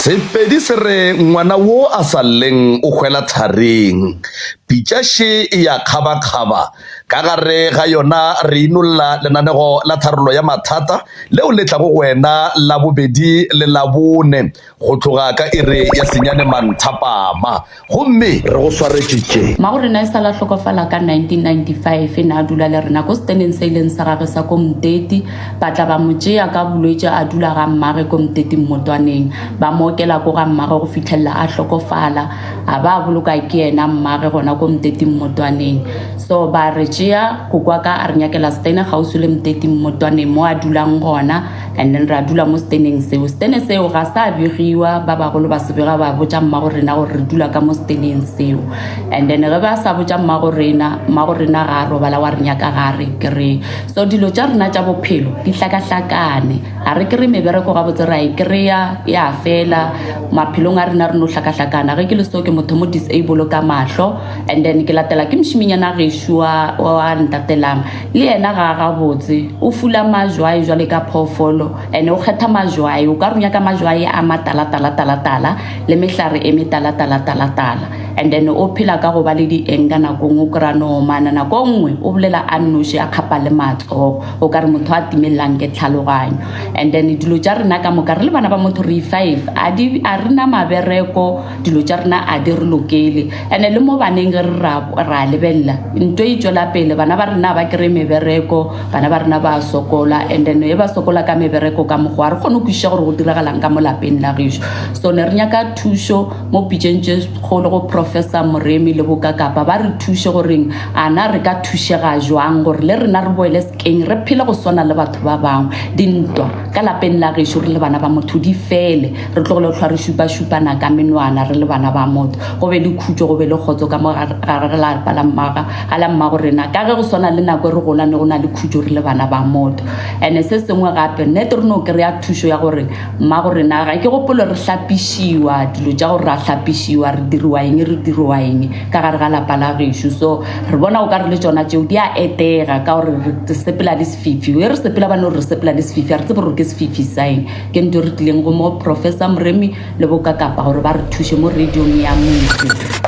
Sepedi se re ngwana wo a sa lleng o hwela thareng. Pitša še e ya kgabakgaba. Ka gare ga yona re inolla lenanego la tharollo ya mathata leo le tlago go wena Labobedi le Labone go tloga ka iri ya senyane manthapama. Gomme Re go swaretše tše. Mmago rena e sa la hlokofala ka 1995, ne a dula le rena ko seteneng se e leng sa gage sa ko Mteti. Ba tla ba mo tšea ka bolwetši a dula ga mmage ko Mteti mmotwaneng. Ba mo okela ko ga mmage go fihlelela a hlokofala. A ba a boloka ke yena mmage gona ko Mteti mmotwaneng. So ba re tšea, koko wa ka a re nyakela setene kgauswi le Mteti mmotwaneng mo a dulang gona. And then ra dula mo steneng seo. Stene seo ga sa begiwa, ba bagolo ba se bega ba botša mmago rena gore re dula ka mo steneng seo. And then ge ba sa botša mmago rena, mmago rena ga a robala wa re nyaka ga re kry-e. So dilo tša rena tša bophelo di hlakahlakane. Ga re kry-e mebereko gabotse ra e kry-a ya fela. Maphelong a rena re no hlakahlakana. Ge ke le so ke motho mo disable ka mahlo and then ke latela ke mošiminyana gešo wa wa ntatelang. Le yena ga a gabotse, o fula majwae jwale ka phoofolo, ene o kgetha majwae, o ka re o nyaka majwae a matala-tala-tala-tala le mehlare e metala-tala-tala-tala. And then o phela ka go ba le di-anger nako nngwe o kry-a no omana, nako nngwe o bolela a nnoši a kgapa le matsogo, o ka re motho a timelelang ke tlhaloganyo. And then dilo tša rena ka moka re le bana ba motho re five, a di a re na mabereko, dilo tša rena a di re lokele. Ene le mo baneng ge re ra ra lebelela nto e tšwela pele, bana ba rena ba kry mebereko, bana ba rena ba sokola. And then e ba sokola ka mebereko ka mokgwa re kgone go kwešiša gore go diragalang ka mo lapeng la gešo. So ne re nyaka thušo mo pitšeng tše kgolo go Professor Moremi le Bokakapa, ba re thuše goreng a na re ka thušega jwang gore le rena re boele sekeng re phele go swana le batho ba bangwe. Dintwa ka lapeng la gešo re le bana ba motho di fele. Re tlogele go hlwa re šupa-šupana ka menwana re le bana ba motho. Go be le khutšo, go be le kgotso ka mo gare ga lapa la mmaga, ga la mmago rena. Ka ge go swana le nako e re gola ne go na le khutšo re le bana ba motho. And-e se sengwe gape, nnete re no kry-a thušo ya gore mmago rena, ga ke gopole re hlapišiwa, dilo tša gore ra hlapišiwa, re diriwa eng, re diriwa eng ka gare ga lapa la gešo. So re bona o ka re le tšona tšeo di a etega ka gore re sepela le sefifi. Ge re sepela ba no re re sepela le sefifi, ga re tsebe gore ke sefifi sa eng. Ke nto re tlileng go mo Professor Moremi le Bokakapa gore ba re thuše mo radiong ya motse.